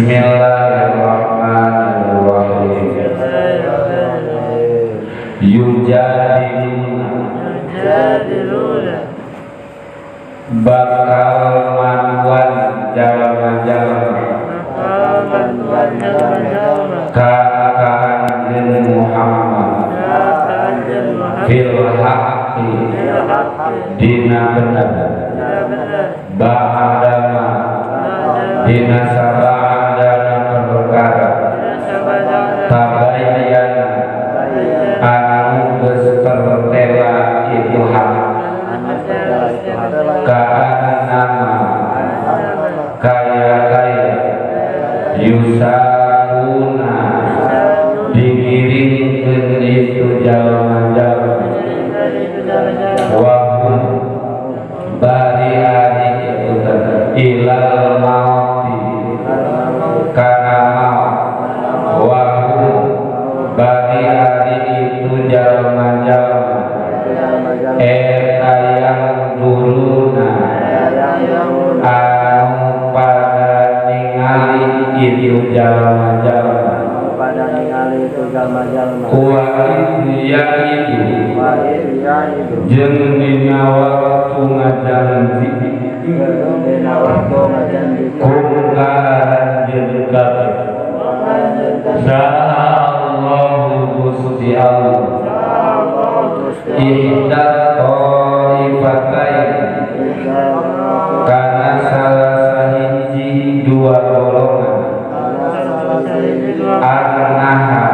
Bismillahirrahmanirrahim. Yujadiluna bakal maduan jalma-jalma ka anjeun Muhammad fil haqqi dina bener ba'dama dina sabadana perkara tabayyana anu geus pertela itu hak ka'annama kaya-kaya yusakuna digiringkeun itu jalma-jalma wa hum bari ari itu ilal mauti kana maut wa hum bari ari itu jalma-jalma eta yang duruna anu pada ningali itu jalma-jalma wa yaidu jeung dina waktu ngajanji kum ka aranjeun kabeh saha Allahu Gusti Allah ihda taifatain kana salah sahiji dua golongan annaha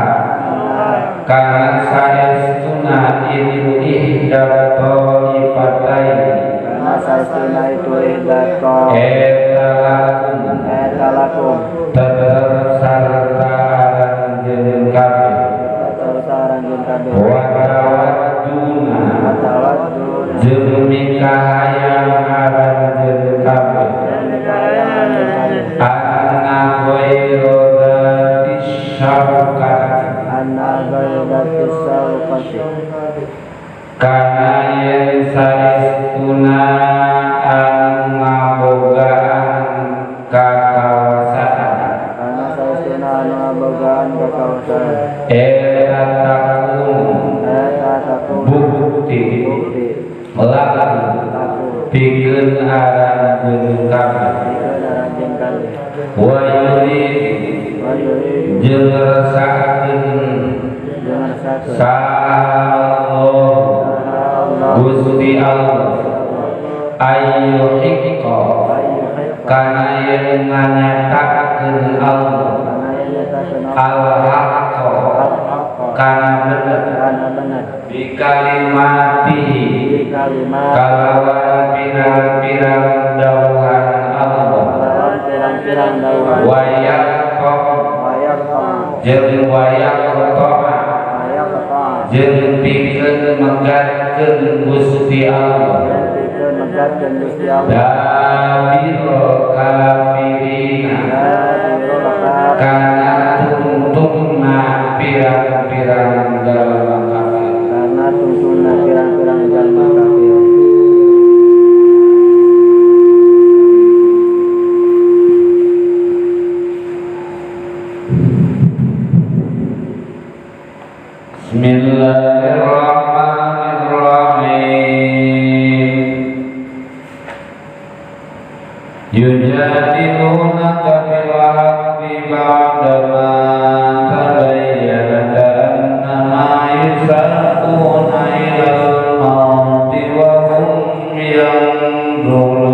kana saestuna itu ihda taifatain eta lakum tetep sarta aranjeun kabeh wa tawadduna jeung mikahayang aranjeun kabeh anna ghairu dzatis syaukati kana yen saestuna anu ngabogaan kakawasaan eta takun bukti laku pikeun aranjeun kabeh wa yurid jeung ngerasakeun saha Gusti Allah ayyuhiqqa kana yen nganyatakeun Allah al-haqqa kana bener bi kalimatihi kalawan pirang-pirang dawuhan Allah wa yaqta jeung wa yaqta jeung pikeun megatkeun Gusti Allah dabiro kafirina kana tungtungna pirang-pirang jalma kafir. Karena tungtungna pirang-pirang jalma kafir. Bismillahirrahmanirrahim. Yujadilunaka fil haqqi ba'dama tabayyana ka'annama yusaquna ilal mauti wa hum yanzurun.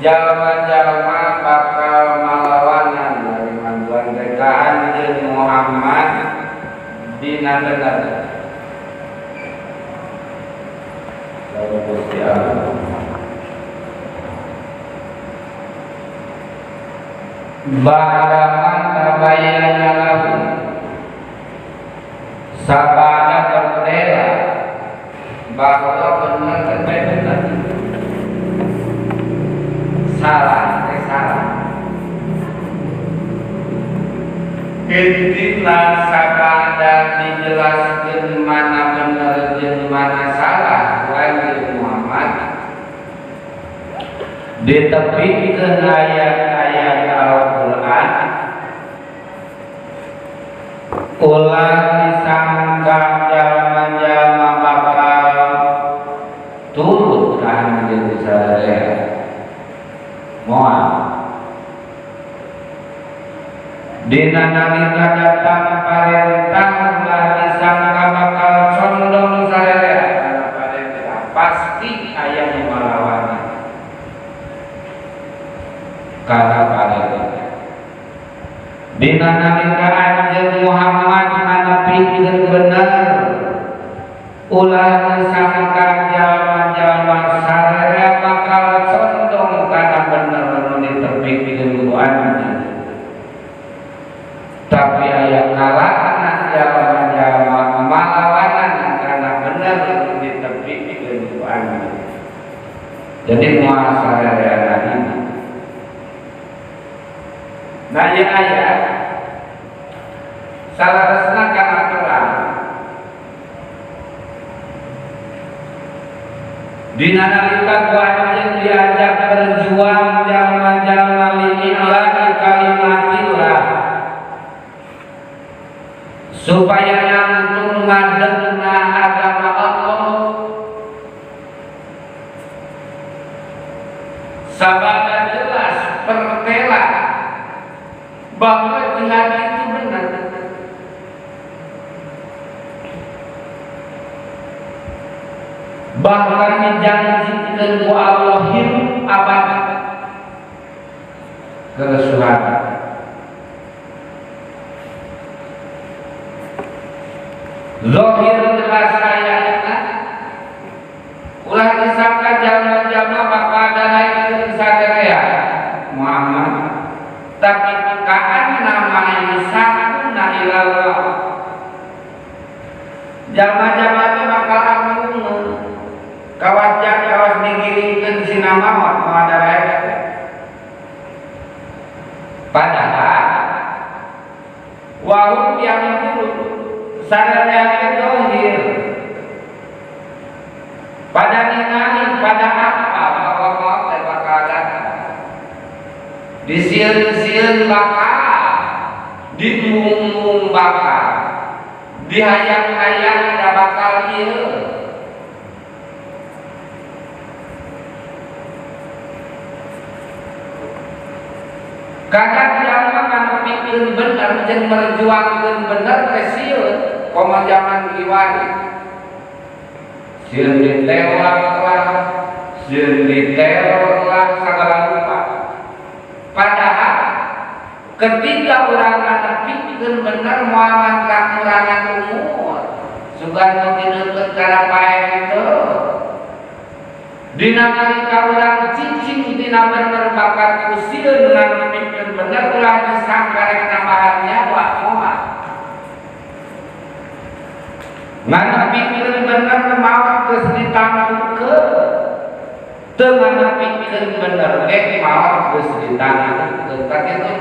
Jalma-jalma bakal malawanan dari manduan ka anjeun Muhammad dina bener. Lalu Gusti Allah ba'dama tabayyana lahum sabada pertela bahwa bener teh bener salah teh salah. Intina sabada dijelaskeun mana bener jeung mana salah ku Muhammad Ditepikeun ayat-ayat Al-Qur'an ulah disangka jalma-jalma bakal turut ka anjeun sadaya moal. Dina nalika datang parentah ulah disangka bakal condong sadaya kana parentah, pasti aya nu ngalawanan kana parentah. Dina nalika anjeun Muhammad nganepikeun bener ulah disangka jalma-jalma sararea bakal condong kana bener nu ditepikeun ku anjeun. Tapi aya kalana jalma-jalma malawanan kana bener nu ditepikeun ku anjeun. Jadi moal sarereana ini. Nah ieu ayat saleresna kana terang. Dina nalika ku anjeun diajak berjuang jalma-jalma lillahi kalimatillah supaya nangtung ngadegna agama Allah. Sabada jelas pertela bahwa jihad itu benar. Bahkan dijanjikan ku Allah hidup abadi keresuhan. Zahir jelas ayatna ulah disangka jalma-jalma bakal dalaikeun sadaya Muhammad, tapi kaanna ma yusakuna ilallah. Jalma-jalma teh bakal amungeun kawas kawas digiringkeun sina maot moal dalaikeun. Padahal wahum yang turut sadaya dohir pada ningali pada apa bahwa maut teh bakal datang, disieun-sieun bakal, diembung-embung bakal, dihayang-hayang da bakal ieu. Kadang jalma nganepikeun bener jeung merjuangkeun bener teh sieun komo zaman kiwari. Sieun ditewak lah, sieun diteror lah sagala rupa. Padahal ketika urang nganepikeun bener moal kakurangan umur, sugan nu tineukeun kana paeh itu. Dina nalika urang cicing dina bener bakat ku sieun nganepikeun bener ulah disangka rek nambahan nyawa moal. Nganepikeun bener maot geus ditangtukeun, teu nganepikeun bener ge maot geus ditangtukeun. Tah kitu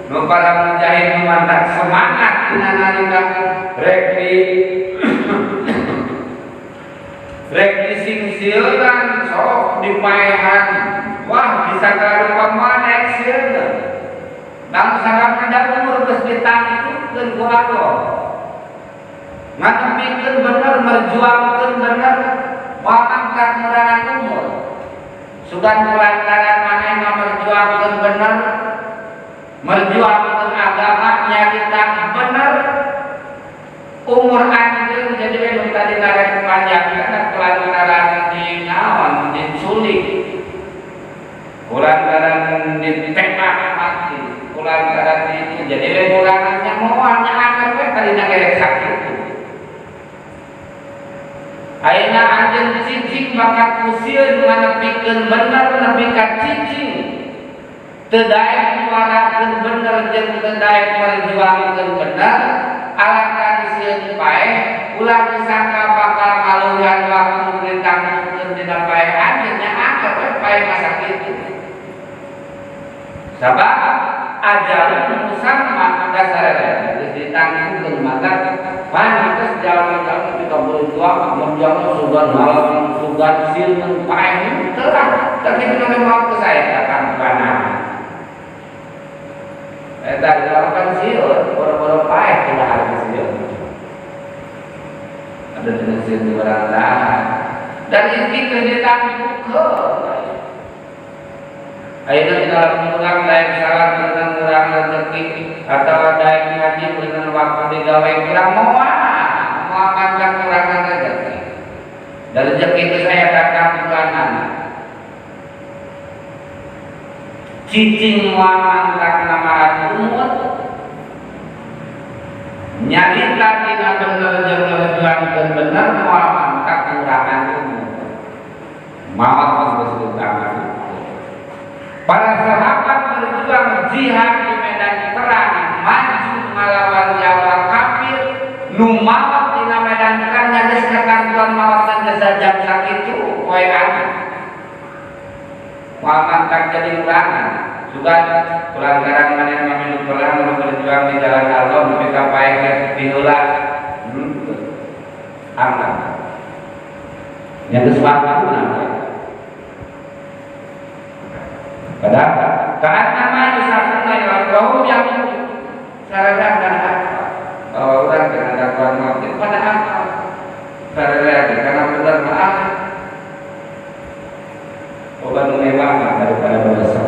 nu para mujahid nu mantak semangat dina nalika rek di rek disingsieunan sok dipaehan, wah bisa karupa moal naik sieun. Bangsa kada umur geus ditangtukeun ku Allah. Nganepikeun bener, merjuangkeun bener, moal angkat ngurangan umur. Sugan kulantaran maneh mah merjuangkeun bener, merjuangkeun agama nyarita bener, umur anjeun jadi we nu tadi narek panjang kana kulantaran di naon diculik, kulantaran ditembak mati, kulantaran di jadi we ngurangannya moal nya anger we tadi gerek sakitu. Ayeuna anjeun cicing bakat ku sieun nganepikeun bener nepi ka cicing teu daek nyuarakeun bener jeung teu daek merjuangkeun bener, alangkah sieun paeh ulah disangka bakal ngaluhan waktu ditangtukeun dina paeh anjeun nya anger we paeh masa kitu. Sabab ajalun musamma dasarna geus ditangtukeun maka pantes jalma-jalma kita berjuang, berjuang sugan malam, sugan sieun paeh teu lah. Tapi itu namanya mau ke saya kapan eta dalam pensiun, boro-boro paeh tidak harus pensiun. Ada pensiun di orang lain. Dan ini kehidupan buka. Ayeuna di dalam urang daek salat beunang urang rezeki atau daek ngaji beunang waktu digawe kurang moal moal mantap kurangan rezeki. Dan rezeki itu saya datang bulanan. Cicing moal mantap namahan umur. Nyarita tina bener jeung ngerjuangkeun bener moal mantap kurangan umur. Maot geus utama. Para sahabat berjuang jihad di medan perang, maju melawan jalma kafir, nu maot dina medan perang geus katantuan maotna geus jam sakitu poean. Moal mantap jadi ulangan. Juga pelanggaran maneh mamilu perang nu berjuang di jalan Allah nepi ka paeh diheula. Aman. Nya geus waktuna. Padahal karena yusafuna ila kaum yang sarana dan apa bahwa orang dengan dakwaan maut pada apa sarana karena benar maaf obat mewah daripada dosa.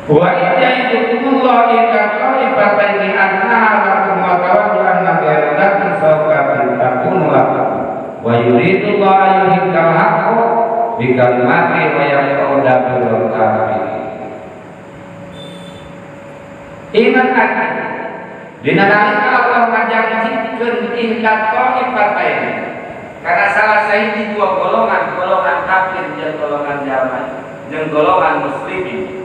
Wa idza ila qaifataini annaha lakum wa tawaddu anna ghayrakum sawqatin takunu lakum wa yuridullahu ayyuhiqqal haqqa bi kalimati wa yaqta'u dabiral kafirin. Ingat aja dina nalika Allah ngajanjikeun ihda taifataini karena salah sahiji dua golongan, golongan kafir jeung golongan jalma jeung golongan muslimin.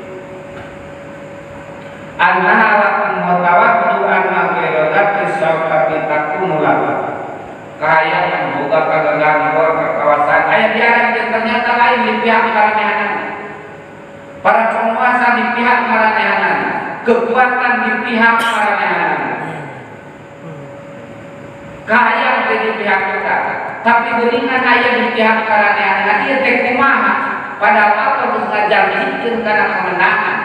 Annaha lakum wa tawaddu anna ghayra sawqatin takunu lakum. Kahayaan boga kagagahan kekawasan aya diaran ternyata lain di pihak maranehanana. Para penguasa di pihak maranehanana, kekuatan di pihak maranehanana. Kahayaan di pihak kita, tapi geuningan aya di pihak maranehanana ieu teh kumaha? Padahal Allah geus ngajanjikeun kana kemenangan.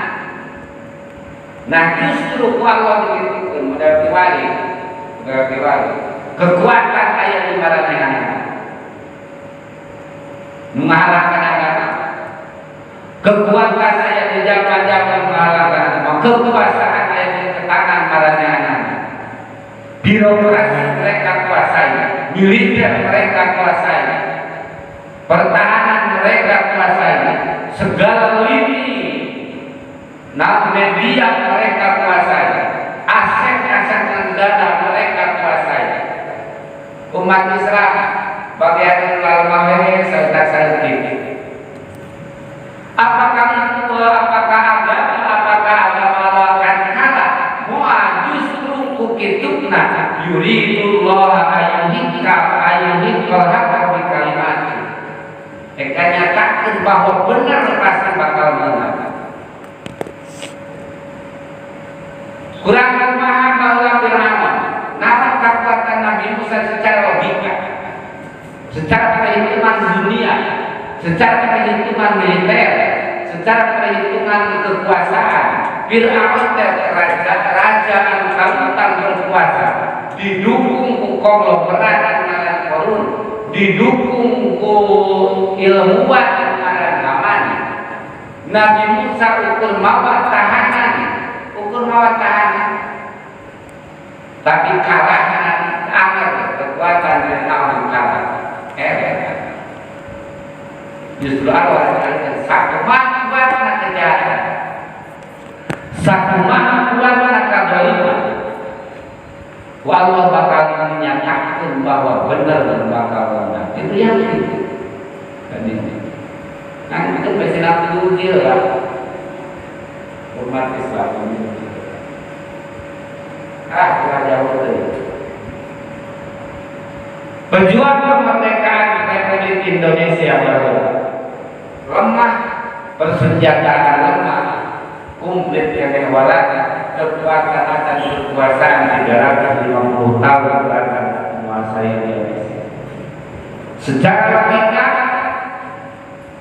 Nah justru ku Allah dikitukeun modal kiwari, modal kiwari. Kekuatan aya di maranehanana nu ngahalangkan agama, kekuatan aya di jalma-jalma menghalangkan agama, kekuasaan aya di tangan maranehanana, birokrasi mereka kuasai, militer mereka kuasai, pertahanan mereka kuasai, segala lini nah media mereka kuasai, aset-aset negara mereka kuasai. Umat Islam bagian lalmawehe serta saeutik. Apakah itu apakah agama akan kalah? Moal justru ku kituna yuridullah ayyuhikka ayyuhiqqal haqqa bi kalimati. Eka nyatakeun bahwa benar pasti bakal menang. Kurang paham bahwa Fir'aun nama kekuatan Nabi Musa secara logika, secara perhitungan dunia, secara perhitungan militer, secara perhitungan kekuasaan. Fir'aun raja angkalutan berkuasa, didukung ku konglomerat ngaran Korun, didukung ku ilmuwan ngaran Haman. Nabi Musa ukur mawa tahanan, ukur mawa tahanan. Tapi kalah anger kekuatan Fir'aun kalah. Justru Allah akan sakumaha kuatna kejahatan, sakumaha kuatna kadzaliman, Allah bakal menyatakan bahwa benar dan bakal menang. Itu yakin. Tadi, nah itu pasti nanti diuji lah. Umat Islam ini. Ah, kurang jauh tadi. Pejuang kemerdekaan Republik Indonesia baru lemah, persenjataan lemah, komplit kekebalan, kekuatan akan kekuasaan 350 tahun akan menguasai Indonesia. Secara logika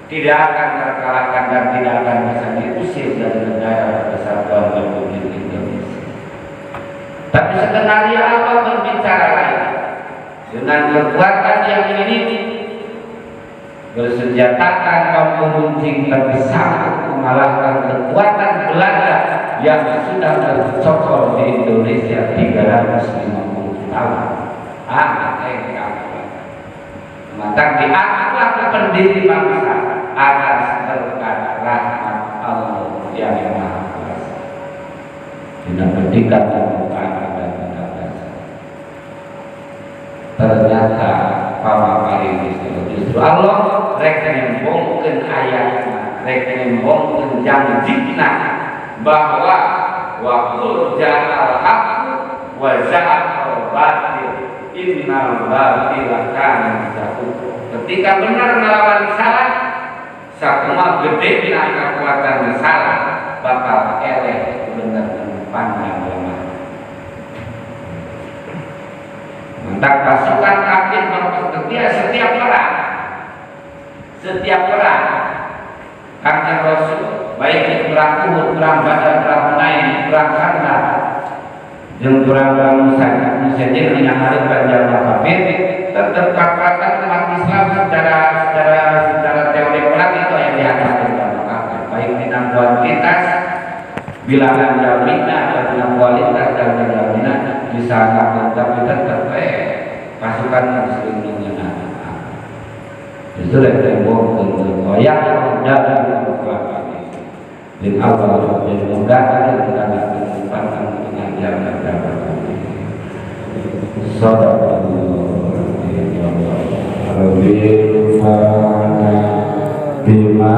tidak akan terkalahkan dan tidak akan bisa diusir dari Negara Kesatuan Republik Indonesia. Tapi skenario apa berbicara lain? Dengan kekuatan yang ini bersenjatakan kaum runcing, tapi sanggup mengalahkan kekuatan Belanda yang sudah bercokol di Indonesia 350 tahun. Ah, maka diangkatlah ke pendiri bangsa atas berkat rahmat Allah yang Maha Kuasa. Tidak bertingkat dan bukan dan tidak. Ternyata pamapari justru Allah rek nembongkeun ayatna, rek nembongkeun janjina bahwa wa qul ja'al haqqu wa zahaqal batil innal batila kana zahuqa. Ketika benar melawan salah, sakumaha gede kekuatan salah bakal eleh benar pandang lemah. Mantap, pasukan kafir setiap setiap perang, setiap perang Kanjeng Rasul, baik itu perang Uhud, perang Badar, perang Hunain, perang Khandaq, jeung perang Banu Sajir yang jalma kafir, tetap kekuatan umat Islam secara secara secara teori perang itu yang dihadapi jalma kafir, baik dina kuantitas bilangan jalmina atau dina kualitas jalmina bisa ngakon, tapi tetap pasukan muslim menang. Justru yang tembok koyak dan dan Allah dan mudah kita kesempatan dengan jalan-jalan. Rabbi bima.